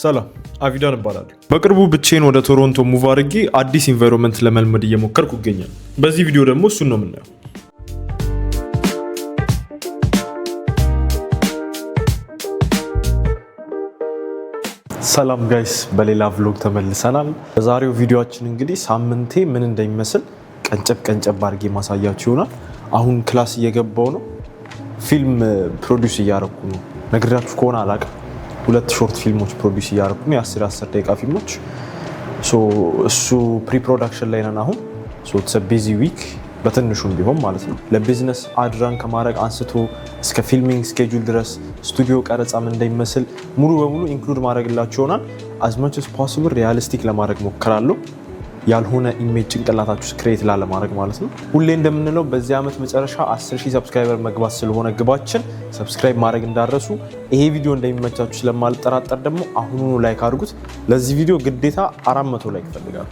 ሰላም፣ አቪዳን እባላለሁ። በቅርቡ ብቻዬን ወደ ቶሮንቶ move አድርጌ አዲስ environment ለመልመድ እየሞከርኩ እገኛለሁ። በዚህ ቪዲዮ ደግሞ እሱን ነው የምናየው። ሰላም guys፣ በሌላ vlog ተመልሰናል። በዛሬው ቪዲዮአችን እንግዲህ ሳምንቴ ምን እንደሚመስል ቀንጨብ ቀንጨብ አድርጌ ማሳያችሁ ይሆናል። አሁን class እየገባው ነው። ፊልም produce እያረኩ ነው። ነግራችሁ ከሆነ አላውቅም። ሁለት short ፊልሞች produce እያረኩ ነው፣ የ10 10 ደቂቃ ፊልሞች። እሱ pre-production ላይ ነን አሁን። Busy week በትንሹም ቢሆን ማለት ነው። ለ business ad run ከማድረግ አንስቶ እስከ filming schedule ድረስ፣ ስቱዲዮ ቀረጻም እንደሚመስል ሙሉ በሙሉ include ማድረግላችሁ ይሆናል። As much as possible realistic ለማድረግ ሞክራለሁ። ያልሆነ image ጭንቅላታችሁ create ላለማድረግ ማለት ነው። ሁሌ እንደምንለው በዚህ ዓመት መጨረሻ 10 ሺህ subscriber መግባት ስለሆነ ግባችን፣ subscribe ማድረግ እንዳትረሱ። ይሄ ቪዲዮ እንደሚመቻችሁ ስለማልጠራጠር ደግሞ አሁኑኑ like አድርጉት። ለዚህ ቪዲዮ ግዴታ 400 like እፈልጋለሁ።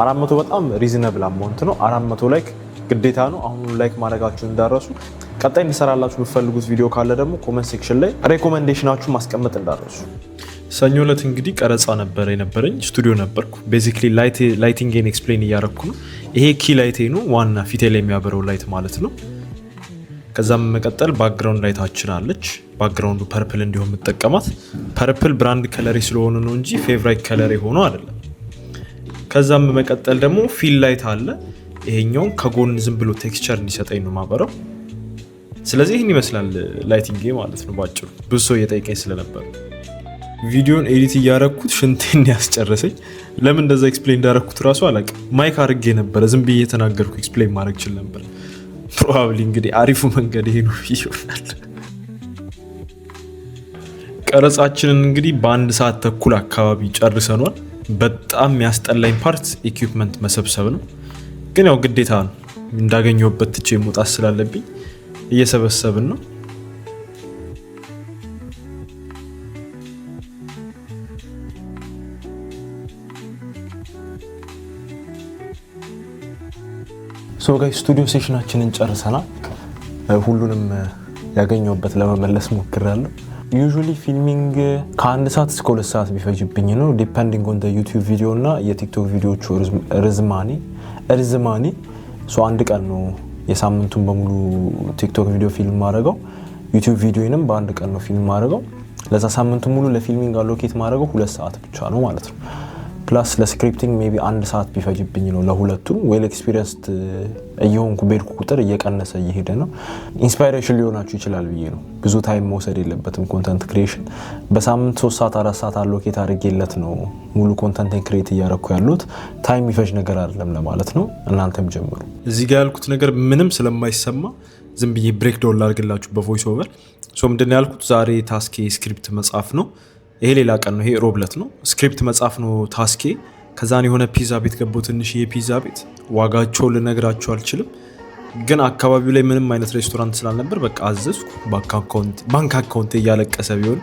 400 በጣም reasonable amount ነው። 400 like ግዴታ ነው። አሁኑኑ like ማድረጋችሁ እንዳትረሱ። ቀጣይ እንዲሰራላችሁ የምትፈልጉት ቪዲዮ ካለ ደግሞ comment section ላይ recommendation ኣችሁ ማስቀመጥ እንዳትረሱ። ሰኞ ዕለት እንግዲህ ቀረጻ ነበረ የነበረኝ፣ ስቱዲዮ ነበርኩ። Basically lighting ን explain እያረኩ ነው። ይሄ key light ኤ ነው፣ ዋና ፊቴ ላይ የሚያበረው light ማለት ነው። ከዛም መቀጠል background light ኣችን አለች። Background ኡ purple እንዲሆን የምጠቀማት purple brand color ኤ ስለሆነ ነው እንጂ favorite color ኤ ሆኖ አይደለም። ከዛም በመቀጠል ደግሞ fill light አለ። ይሄኛውን ከጎን ዝም ብሎ texture እንዲሰጠኝ ነው ማበረው። ስለዚህ ይህን ይመስላል lighting ማለት ነው ባጭሩ። ብዙ ሰው እየጠየቀኝ ስለነበር ቪዲዮን edit እያረኩት ሽንቴን ያስጨረሰኝ። ለምን እንደዛ explain እንዳረኩት እራሱ አላውቅም። Mic አድርጌ ነበረ፣ ዝም ብዬ የተናገርኩ explain ማድረግ ችል ነበር። Probably እንግዲህ አሪፉ መንገድ ይሄ ነው ይሆናል። ቀረጻችንን እንግዲህ በአንድ ሰዓት ተኩል አካባቢ ጨርሰኗል። በጣም የሚያስጠላኝ part equipment መሰብሰብ ነው፣ ግን ያው ግዴታ ነው። እንዳገኘሁበት ትቼ መውጣት ስላለብኝ እየሰበሰብን ነው። So guys፣ studio session ኣችንን ጨርሰናል። ሁሉንም ያገኘሁበት ለመመለስ ሞክሬያለሁ። Usually filming ከ1 ሰዓት እስከ 2 ሰዓት ቢፈጅብኝ ነው፣ depending on YouTube ቪዲዮ እና የ TikTok ቪዲዮቹ ርዝማኔ። አንድ ቀን ነው የሳምንቱን በሙሉ TikTok ቪዲዮ ፊልም ማድረገው። YouTube ቪዲዮንም በአንድ ቀን ነው ፊልም ማድረገው። ለዛ ሳምንቱ ሙሉ ለ filming allocate ማድረገው 2 ሰዓት ብቻ ነው ማለት ነው። Plus ለ scripting maybe አንድ ሰዓት ቢፈጅብኝ ነው ለሁለቱም። Well experienced እየሆንኩ በሄድኩ ቁጥር እየቀነሰ እየሄደ ነው። Inspiration ሊሆናችሁ ይችላል ብዬ ነው። ብዙ time መውሰድ የለበትም content creation። በሳምንት 3 ሰዓት 4 ሰዓት allocate አድርጌለት ነው ሙሉ content ን create እያረኩ ያሉት። Time የሚፈጅ ነገር አይደለም ለማለት ነው። እናንተም ጀምሩ። እዚህ ጋር ያልኩት ነገር ምንም ስለማይሰማ ዝም ብዬ breakdown ላድርግላችሁ በ voice over። So ምንድን ነው ያልኩት? ዛሬ task ኤ script መጻፍ ነው። ይሄ ሌላ ቀን ነው። ይሄ ሮብለት ነው። Script መጻፍ ነው task ኤ። ከዛን የሆነ ፒዛ ቤት ገባሁ። ትንሽ የፒዛ ቤት፣ ዋጋቸውን ልነግራቸው አልችልም፣ ግን አካባቢው ላይ ምንም አይነት ሬስቶራንት ስላልነበር በቃ አዘዝኩ። ባንክ account እያለቀሰ ቢሆን።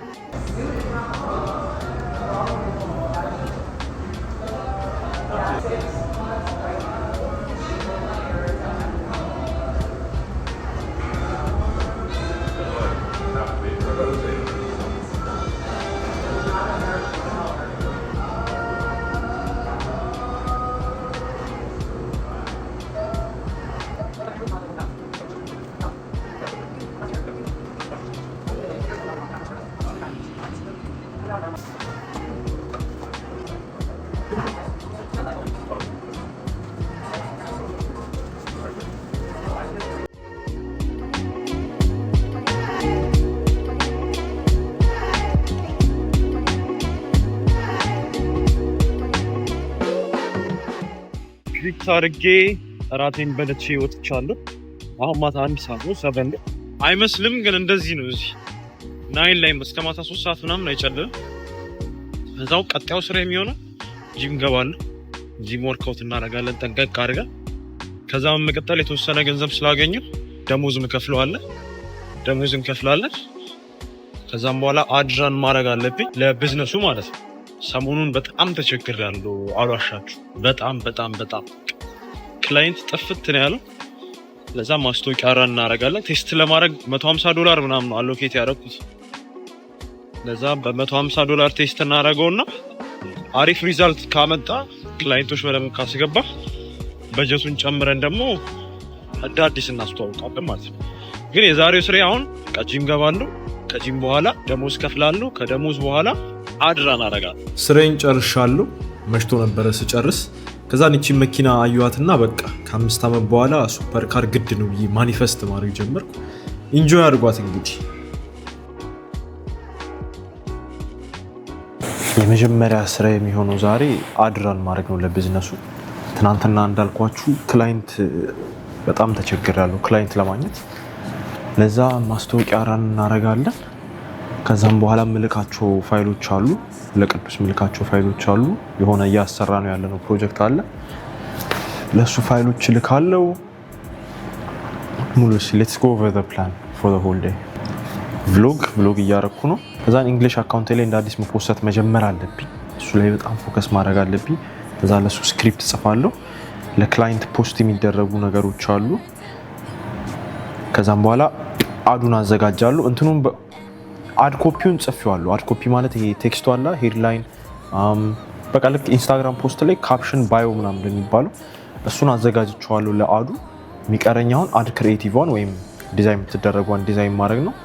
Script አድርጌ እራቴን በልቼ ወጥቻለሁ። አሁን ማታ 1 ሰዓት ነው። 7 አይመስልም ግን እንደዚህ ነው። እዚህ 9 ላይ እስከ ማታ 3 ሰዓት ምናምን አይጨልምም። እዛው ቀጣዩ ስራ የሚሆነው ጂም ገባለሁ። Gym workout እናደርጋለን ጠንቀቅ አድርገን። ከዛ በመቀጠል የተወሰነ ገንዘብ ስላገኘሁ ደሞዝ ምከፍለው አለ፣ ደሞዝ እንከፍላለን። ከዛም በኋላ ad run ማድረግ አለብኝ ለቢዝነሱ ማለት ነው። ሰሞኑን በጣም ተቸግሬያለሁ፣ አልዋሻችሁ። በጣም በጣም በጣም client ጥፍት ነው ያለው። ለዛ ማስታወቂያ run እናደርጋለን። Test ለማድረግ 150 ዶላር ምናምን ነው allocate ያደረኩት። ለዛ በ150 ዶላር test እናደርገውና አሪፍ result ካመጣ፣ client ኦች በደንብ ካስገባ በጀቱን ጨምረን ደግሞ እንደ አዲስ እናስተዋውቃለን ማለት ነው። ግን የዛሬው ስሬ አሁን ከጂም ገባለሁ። ከጂም በኋላ ደሞዝ ከፍላለሁ። ከደሞዝ በኋላ ad run አደርጋለሁ። ስራዬን ጨርሻለሁ። መሽቶ ነበረ ስጨርስ። ከዛን ይቺ መኪና አዩዋትና በቃ ከ5 ዓመት በኋላ super car ግድ ነው ብዬ manifest ማድረግ ጀመርኩ። Enjoy አድርጓት እንግዲህ። የመጀመሪያ ስራ የሚሆነው ዛሬ ad run ማድረግ ነው ለቢዝነሱ። ትናንትና እንዳልኳችሁ client በጣም ተቸግሬያለሁ client ለማግኘት። ለዛ ማስታወቂያ run እናደርጋለን። ከዛም በኋላ ምልካቸው ፋይሎች አሉ፣ ለቅዱስ ምልካቸው ፋይሎች አሉ። የሆነ እያሰራ ነው ያለነው ፕሮጀክት አለ። ለእሱ ፋይሎች ልካለው። ሙሉ let's go over the plan for the whole day። Vlog እያረኩ ነው። ከዛን English account ላይ እንደ አዲስ መፖሰት መጀመር አለብኝ። እሱ ላይ በጣም focus ማድረግ አለብኝ። ከዛ ለሱ script ጽፋለሁ። ለ client post የሚደረጉ ነገሮች አሉ። ከዛም በኋላ ad ኡን አዘጋጃለሁ። እንትኑን ad copy ውን ጽፌዋለሁ። Ad copy ማለት ይሄ text ኡ አለ፣ headline፣ በቃ ልክ Instagram post ላይ caption፣ bio ምናምን እንደሚባለው እሱን አዘጋጅቼዋለሁ ለ ad ኡ። የሚቀረኝ አሁን ad creative ን ወይም ዲዛይን የምትደረጓን ዲዛይን ማድረግ ነው።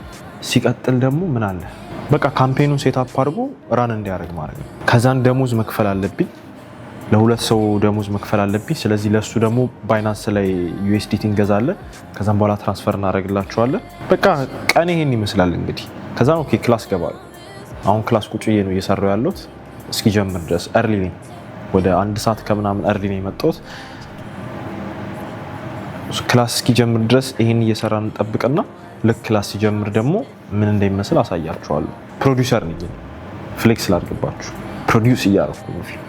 ሲቀጥል ደግሞ ምን አለ፣ በቃ campaign ኑን set up አድርጎ run እንዲያደርግ ማድረግ ነው። ከዛን ደሞዝ መክፈል አለብኝ። ለሁለት ሰው ደሞዝ መክፈል አለብኝ። ስለዚህ ለእሱ ደግሞ Binance ላይ USDT እንገዛለን። ከዛም በኋላ transfer እናደርግላቸዋለን። በቃ ቀን ይሄን ይመስላል እንግዲህ። ከዛም okay class ገባሉ። አሁን class ቁጭ ብዬ ነው እየሰራሁ ያለሁት እስኪጀምር ድረስ። Early ነኝ። ወደ አንድ ሰዓት ከምናምን early ነው የመጣሁት። Class እስኪጀምር ድረስ ይሄን እየሰራን እንጠብቅና ልክ class ሲጀምር ደግሞ ምን እንደሚመስል አሳያችኋለሁ። ፕሮዲውሰር ነኝ፣ flex ላድርግባችሁ። Produce እያደረኩ ነው ፊልም።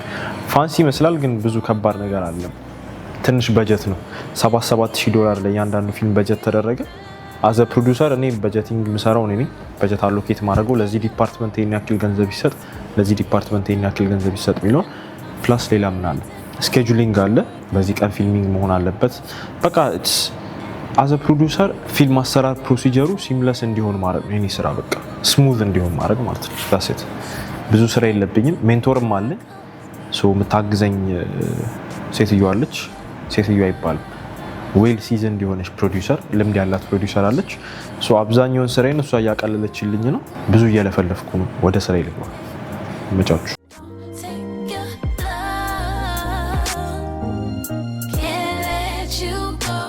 Fancy ይመስላል ግን ብዙ ከባድ ነገር አለ። ትንሽ በጀት ነው። 7 7 ሺህ ዶላር ለእያንዳንዱ ፊልም በጀት ተደረገ። As a producer እኔ budgeting የምሰራው እኔ ነኝ። በጀት allocate ማድረገው ለዚህ department ይሄን ያክል ገንዘብ ይሰጥ፣ ለዚህ department ይሄን ያክል ገንዘብ ይሰጥ የሚለው። Plus ሌላ ምን አለ? Scheduling አለ። በዚህ ቀን filming መሆን አለበት። በቃ as a producer ፊልም አሰራር procedure ኡ seamless እንዲሆን ማድረግ ነው የኔ ስራ። በቃ smooth እንዲሆን ማድረግ ማለት ነው። That's it። ብዙ ስራ የለብኝም። Mentor ም አለኝ። የምታግዘኝ ሴትዮ አለች። ሴትዮ አይባልም፣ well seasoned የሆነች ፕሮዲውሰር፣ ልምድ ያላት ፕሮዲውሰር አለች። አብዛኛውን ስራዬን እሷ እያቀለለችልኝ ነው። ብዙ እየለፈለፍኩ ነው። ወደ ስራ ልግባ። መጫችሁ። Take your love. Can't let you go.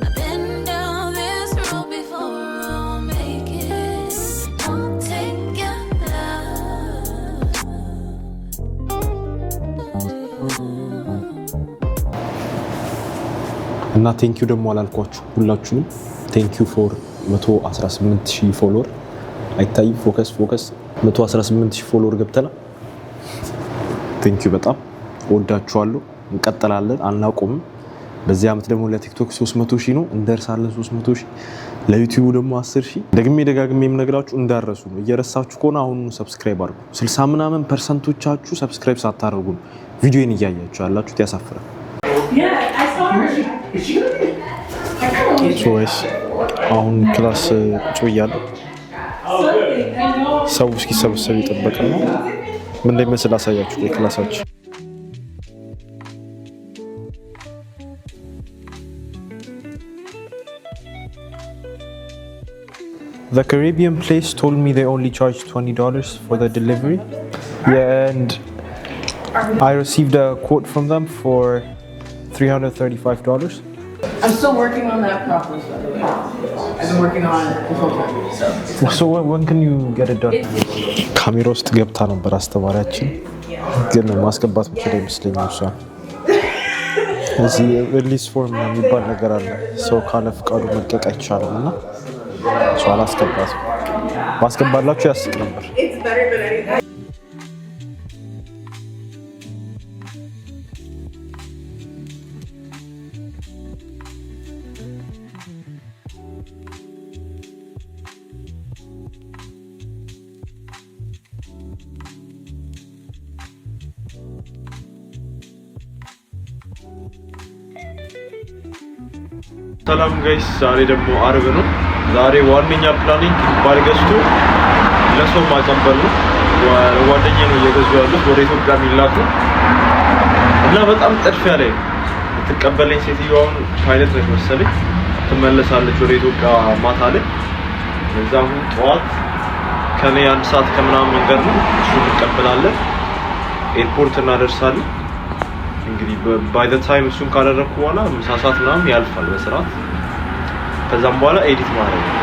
I've been down this road before. I'll make it. I'll take your love. እና thank you ደግሞ አላልኳችሁ ሁላችሁንም። Thank you for 118 ሺህ follower። አይታይም። Focus, focus። 118 ሺህ follower ገብተናል። Thank you፣ በጣም እወዳችኋለሁ። እንቀጥላለን፣ አናቆምም። በዚህ ዓመት ደግሞ ለ TikTok 300 ሺህ ነው፣ እንደርሳለን። 300 ሺህ፣ ለ YouTube ደግሞ 10 ሺህ። ደግሜ ደጋግሜ የምነግራችሁ እንዳረሱ ነው። እየረሳችሁ ከሆነ አሁኑ subscribe አድርጉ። 60 ምናምን percent ኦቻችሁ subscribe ሳታደርጉ ነው ቪዲዮን እያያችሁ ያላችሁት። ያሳፍራል። Yeah, I saw her. Is she gonna be? So guys፣ አሁን class ቁጭ ብያለሁ። ሰው እስኪሰበሰብ እየጠበቅን ነው። ምን እንደሚመስል አሳያችሁ የ class ኣችን። The Caribbean place told me they only charge $20 for the delivery. Yeah, and I received a quote from them for $335. I'm still working on that prop list, by the way. I've been working on it this whole time. So it's So when can you get it done? ካሜራ ውስጥ ገብታ ነበር አስተማሪያችን፣ ግን ማስገባት ምችል አይመስለኝም። እሷ እዚህ release form የሚባል ነገር አለ። ሰው ካለ ፍቃዱ መልቀቅ አይቻልም እና እሷ አላስገባትም። ባስገባላችሁ ያስቅ ነበር። It's better than anything. ሰላም guys፣ ዛሬ ደግሞ አርብ ነው። ዛሬ ዋነኛ planning ባል ገዝቶ ለሰው ማቀበል ነው። ጓደኛዬ ነው እየገዙ ያሉት፣ ወደ ኢትዮጵያ የሚላኩ እና በጣም ጥድፊያ ላይ ነው። የምትቀበለኝ ሴትዮዋ አሁን ፓይለት ነች መሰለኝ፣ ትመለሳለች ወደ ኢትዮጵያ ማታ ላይ። ለዛ አሁን ጠዋት ከኔ አንድ ሰዓት ከምናምን መንገድ ነው፣ እሱ እንቀበላለን፣ airport እናደርሳለን። እንግዲህ by the time እሱን ካደረግኩ በኋላ ምሳ ሰዓት ምናምን ያልፋል በስርዓት። ከዛም በኋላ edit ማድረግ ነው።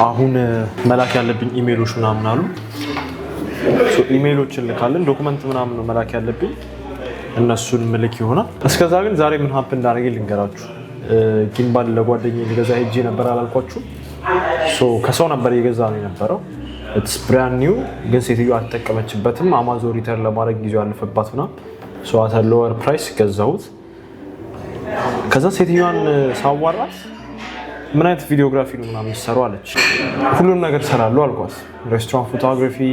አሁን መላክ ያለብኝ ኢሜሎች ምናምን አሉ። ኢሜሎችን ልካለን። Document ምናምን ነው መላክ ያለብኝ፣ እነሱን ምልክ ይሆናል። እስከዛ ግን ዛሬ ምን happen እንዳደረገ ልንገራችሁ። Gimbal ለጓደኛዬ ሊገዛ ሄጄ ነበር አላልኳችሁ? ከሰው ነበር እየገዛ ነው የነበረው። It's brand new ግን ሴትዮ አልተጠቀመችበትም። አማዞን return ለማድረግ ጊዜው ያለፈባት ምናምን፣ so at lower price ገዛሁት። ከዛ ሴትዮዋን ሳዋራት ምን አይነት videography ነው ምናምን የሚሰሩ አለች። ሁሉም ነገር እሰራለሁ አልኳት። Restaurant photography፣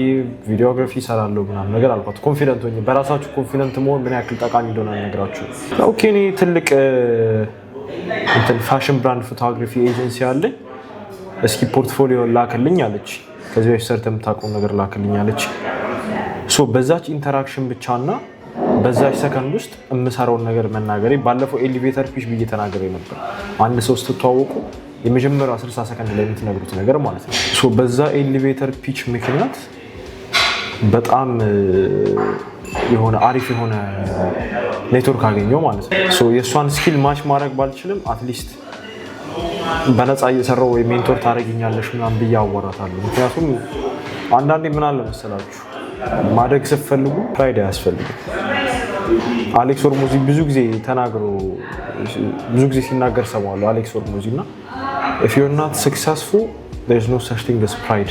videography እሰራለሁ ምናምን ነገር አልኳት። Confident ሆኜ፣ በራሳችሁ confident መሆን ምን ያክል ጠቃሚ እንደሆነ ነገራችሁ። Okay፣ እኔ ትልቅ እንትን fashion brand photography agency አለኝ፣ እስኪ portfolio ላክልኝ አለች። ከዚህ በፊት ሰርተህ የምታውቀውን ነገር ላክልኝ አለች። So በዛች interaction ብቻና በዛች ሰከንድ ውስጥ የምሰራውን ነገር መናገሬ፣ ባለፈው elevator pitch ብዬ ተናግሬ ነበር። አንድ ሰው ስትተዋወቁ የመጀመሪያው 60 ሰከንድ ላይ የምትነግሩት ነገር ማለት ነው። So በዛ elevator pitch ምክንያት በጣም የሆነ አሪፍ የሆነ ኔትወርክ አገኘው ማለት ነው። So የእሷን skill match ማድረግ ባልችልም at least በነፃ እየሰራው ወይ mentor ታደርጊኛለሽ ምናምን ብዬ አወራታለሁ። ምክንያቱም አንዳንዴ ምን አለ መሰላችሁ፣ ማደግ ስትፈልጉ pride አያስፈልግም። አሌክስ ሆርሞዚ ብዙ ጊዜ ተናግሮ፣ ብዙ ጊዜ ሲናገር ሰማዋለሁ። አሌክስ ሆርሞዚ እና if you're not successful, there's no such thing as pride።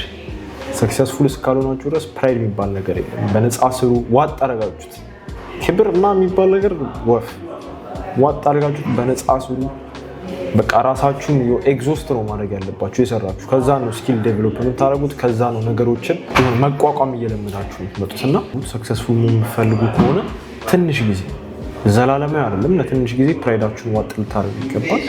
Successful እስካልሆናችሁ ድረስ pride የሚባል ነገር የለም። በነፃ ስሩ፣ ዋጥ አደረጋችሁት። ክብር እና የሚባል ነገር ወፍ፣ ዋጥ አደረጋችሁት። በነፃ ስሩ። በቃ ራሳችሁን exhaust ነው ማድረግ ያለባችሁ የሰራችሁ። ከዛ ነው skill develop የምታደርጉት። ከዛ ነው ነገሮችን መቋቋም እየለመዳችሁ የምትመጡት። እና successful የምትፈልጉ ከሆነ ትንሽ ጊዜ፣ ዘላለማዊ አይደለም፣ ለትንሽ ጊዜ pride ኣችሁን ዋጥ ልታደርጉ ይገባል።